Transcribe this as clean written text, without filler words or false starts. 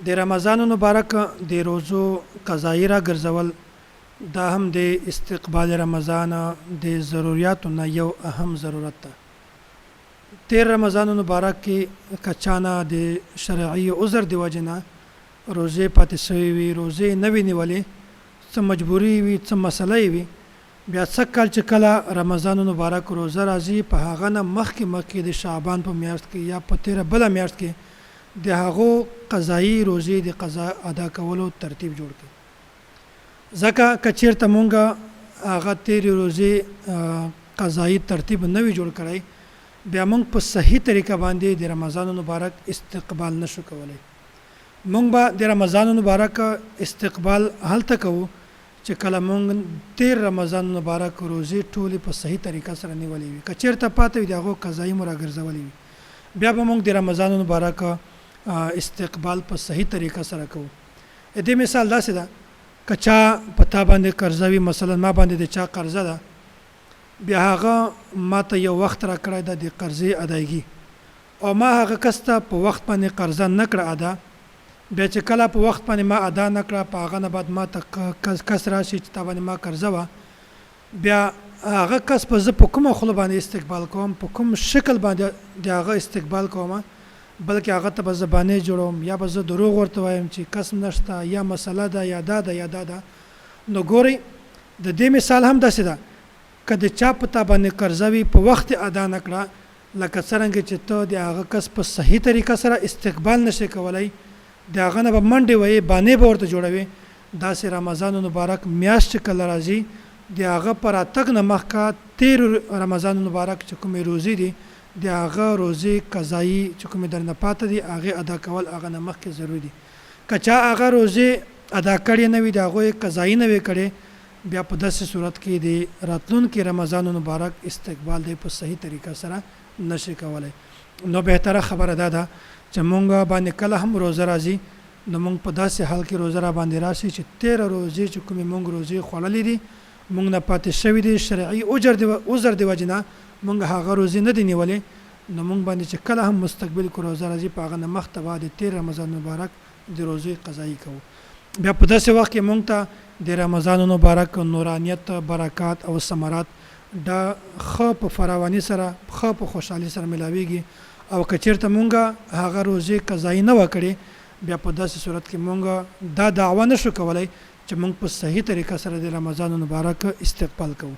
د رمضان المبارک د روزو قضايي راګرځول دا هم د استقبال رمضان د ضروریاتو نه یو اهم ضرورت ده. تیر رمضان المبارک کې که چا نه د شرعي عذر د وجې نه روزې پاتې شوې وي، روزې یې نه وي نیولې، څه مجبوري یې وي، څه مسله یې وي، بیا سږ کال چې کله رمضان المبارک روزه راځي په هغه نه مخکې مخکې د شعبان په میاشت کې یا په تیره بله میاشت کې د هغو قضايي روزې د قضا ادا کولو ترتیب جوړ کړي ځکه که چیرته مونږ هغه تیرې روزې قضايي ترتیب نه وي جوړ کړی بیا مونږ په صحیح طریقه باندې د رمضان المبارک استقبال نشو کولی. مونږ به د رمضان المبارک استقبال هلته کوو چې کله مونږ تیر رمضان المبارک روزې ټولې په صحیح طریقه سره نیولې وي که چیرته پاته وي د هغو قضايي مو راګرځولې وي بیا به مونږ د رمضان المبارک استقبال په صحیح طریقه سره کوو. د دې مثال داسې ده که چا په تا باندې قرضه وي مثلا ما باندې د چا قرضه ده بیا هغه ماته یو وخت راکړی ده د قرضې ادایګي او ما هغه کس ته په وخت باندې قرضه نه کړه ادا، بیا چې کله په وخت باندې ما ادا نه کړه په هغه نه بعد ما ته کس راشي چې تا باندې ما قرضه وه، بیا هغه کس به زه په کومه خوله باندې استقبال کوم، په کوم شکل باندې د هغه استقبال کوم، بلکې هغه ته به زه بانې جوړوم یا به زه دروغ ورته وایم چې کس نشته یا مسله ده یا دا ده یا دا ده، نو ګورئ د دې مثال هم داسې ده که د چا په تا باندې قرضه وي په وخت یې ادا نه کړه لکه څرنګه چې ته د هغه کس په صحیح طریقه سره استقبال نه شې کولای، د هغه نه به منډې وهې، بانې به ورته جوړوې، داسې رمضان المبارک میاشت چې کله راځي، د هغه په راتګ نه مخکه تېر رمضان المبارک چې کومې روزې دي، د هغه روزې قضايي چې کومې درنه پاته دي، هغې ادا کول هغه نه مخکې ضروري دي. که چا هغه روزې ادا کړې نه وي، د هغو یې قضايي نه وې کړې، بیا په داسې صورت کې د راتلونکي رمضان المبارک استقبال دی په صحیح طریقه سره نشي کولای. نو بهتره خبره دا ده چې مونږ باندې کله هم روزه راځي نو مونږ په داسې حال کې روزه راباندې راشي چې تیره روزې چې کومې مونږ روزې خوړلې دي مونږ نه پاتې شوې دي شرعي اجر دی عذر دی وجې نه مونږ هغه روزې نه دي نیولې نو مونږ باندې چې کله هم مستقبل کې روزه راځي په هغه نه مخته به د تیر رمضان مبارک د روزې قضايي کوو. بیا په داسې وخت کې مونږ ته د رمضان المبارک نورانیت، برکات او ثمرات ډه ښه په فراوانی سره ښه په خوشحالی سره ملاویږي او که چیرته مونږ هغه روزې قضايي نه وه کړې بیا په داسې صورت کې مونږ دا دعوه نه شو کولای چې مونږ په صحیح طریقه سره د رمضان المبارک استقبال کوو.